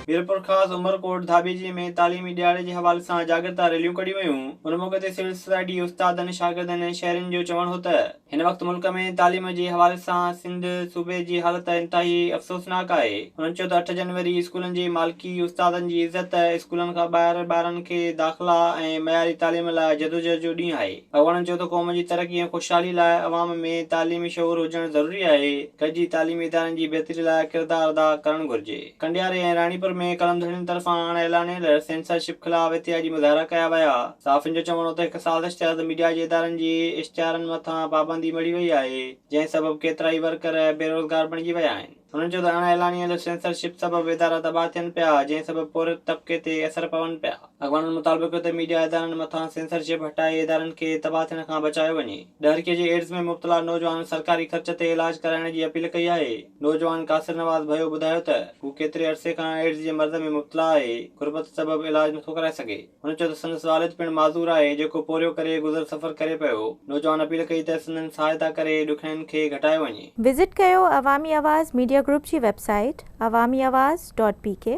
ميرپورخاص، عمرڪوٽ، ڌاٻيجي ۾ تعليمي ڏهاڙي جي حوالي سان جاڳرتا ريليون ڪڍيون ويون. ان موقعي تي سول سوسائٽي، استادن، شاگردن ۽ شهرين جو چوڻ هو ته، هن وقت ملڪ ۾ تعليم جي حوالي سان سنڌ صوبي جي حالت انتهائي افسوسناڪ آهي. هنن چيو ته اٺ جنوري اسڪولن جي مالڪي، استادن جي عزت، اسڪولن کان ٻاهر ٻارن کي داخلا ۽ معياري تعليم لاء جدوجهد جو ڏينهن آهي. اڳواڻن چيو ته قوم جي ترقي ۽ خوشحالي لاء عوام ۾ تعليمي شعور هجڻ ضروري آهي، گڏجي تعليمي ادارن جي بهتري لاء ڪردار ادا ڪرڻ گهرجي. ڪنڊياري ۽ راڻيپور ۾ قلم ڌڻين طرفان اڻ اعلانيل سينسرشپ خلاف احتجاجي مظاهرا ڪيا ويا. صحافين جو چوڻ هو ته هڪ سازش تحت ميڊيا جي ادارن جي اشتهارن مٿان پابندي مڙهي وئي آهي، جنهن سبب ڪيترائي ورڪر بيروزگار بڻجي ويا آهن. هنن چيو ته اڻ اعلانيل سينسرشپ سبب ادارا تباهه ٿين پيا، جنهن سبب پورهيت طبقي تي اثر پون پيا. اڳواڻن مطالبو ڪيو ته ميڊيا ادارن مٿان سينسرشپ هٽائي ادارن کي تباهه ٿيڻ کان بچايو وڃي. ڏهرڪي جي ايڊز ۾ مبتلا نوجوان سرڪاري خرچ تي علاج ڪرائڻ جي اپيل ڪئي آهي. نوجوان قاصر نواز ڀيو ٻڌايو ته هو ڪيتري عرصي کان ايڊز جي مرض ۾ مبتلا آهي، غربت سبب علاج نٿو ڪرائي سگهي. هن چيو ته سندس والد پڻ معذور آهي جيڪو پورهيو ڪري گذر سفر ڪري پيو. نوجوان اپيل ڪئي ته سندن سهائتا ڪري ڏکيائين کي گهٽايو وڃي. وزٽ ڪيو عوامي آواز ميڊيا گروپ جي website Awami Awaz dot P K.